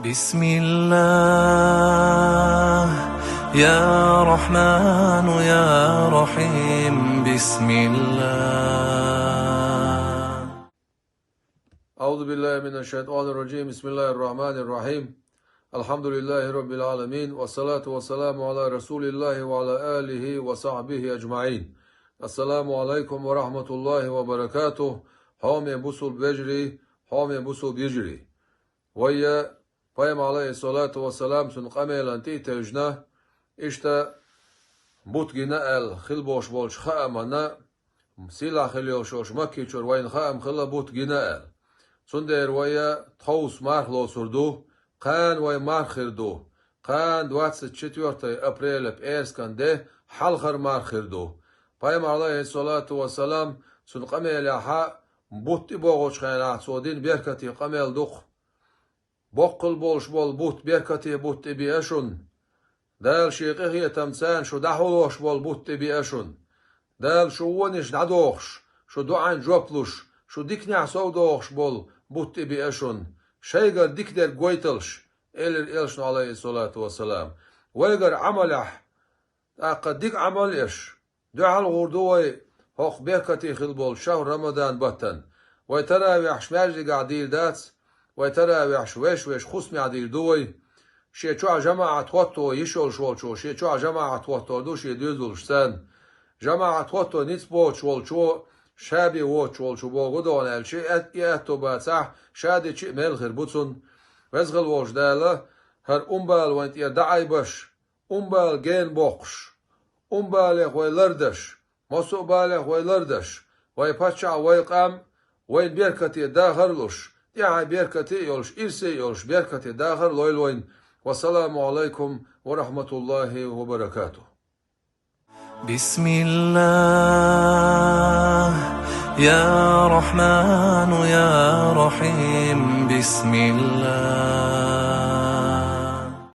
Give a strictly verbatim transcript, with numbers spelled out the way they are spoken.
بسم الله، يا رحمن يا رحيم، بسم الله. أعوذ بالله من الشيطان الرجيم. بسم الله الرحمن الرحيم. الحمد لله رب العالمين، والصلاة والسلام على رسول الله وعلى آله وصحبه أجمعين. السلام عليكم ورحمة الله وبركاته. Хьоме бусулба вежарий, хьоме бусулба йижарий. Вайна Пайхамар, عليه الصلاة والسلام, цун къамелана тӀе а тевжна, иштта бутт гина аьлла хила болуш болчу хаамана, сийлахь хила йолуш йолчу Макки чуьра вайна хаам хилла бутт гина аьлла. Цундела вай тховса марха лоцур ду, кхана вай марха хир ду, кхана двадцать четвёртое апреля пӀераскан де хьалхара марха хир ду. Пайхамар, عليه الصلاة والسلام, цуьнан къамелехь, бутт тӀебогӀучу хенахь цо дина беркате къамел ду-кх. Боккхал болуш болу бутт беркате бутт тӀебеа шуна. Дала Шен къинхетамца шу дӀахьулош болу бутт тӀебеа шуна. Дала шу вонаш дӀадохуш, шу доӀанна жоп луш, шу диканехь совдохуш болу бутт тӀебеа шуна. Шайгара дика дерг гойталаш, элира элчано, عليه الصلاة والسلام. Вайгара Ӏамалехь, тӀаккха дика Ӏамал еш, дуьхьал гӀур ду вай хӀокху беркате хила болчу шахьру Рамадан баттана. Вай таравихьаш маьждигехь дийр дац, вай таравихьаш веш-веш хӀусамехь дийр ду вай. Шен чохь жамаӀат хӀотто йиш йолуш волчо шен чохь жамаӀат хӀоттор ду шен доьзалшца. ЖамаӀат хӀотто ницкъ боцуш волчо, ша бен воцуш волчо боху догӀу аьлча, и аьт-, и аьтто бацахь, ша дичи а мел хир бу цунна. Веза хила волчу Дала хӀара ум бала вайна тӀера дӀаӀайбаш, ум бала гена боккхуш, ум балех вай лардеш, массо а балех вай лардеш, вай паччахь, вай къам вайна беркате дахар а луш, тӀаьхье беркате а йолуш, ирсе а йолуш, беркате дахар а лойла вайна. والسلام عليكم ورحمة الله وبركاته. بسم الله، يا رحمن يا رحيم، بسم الله.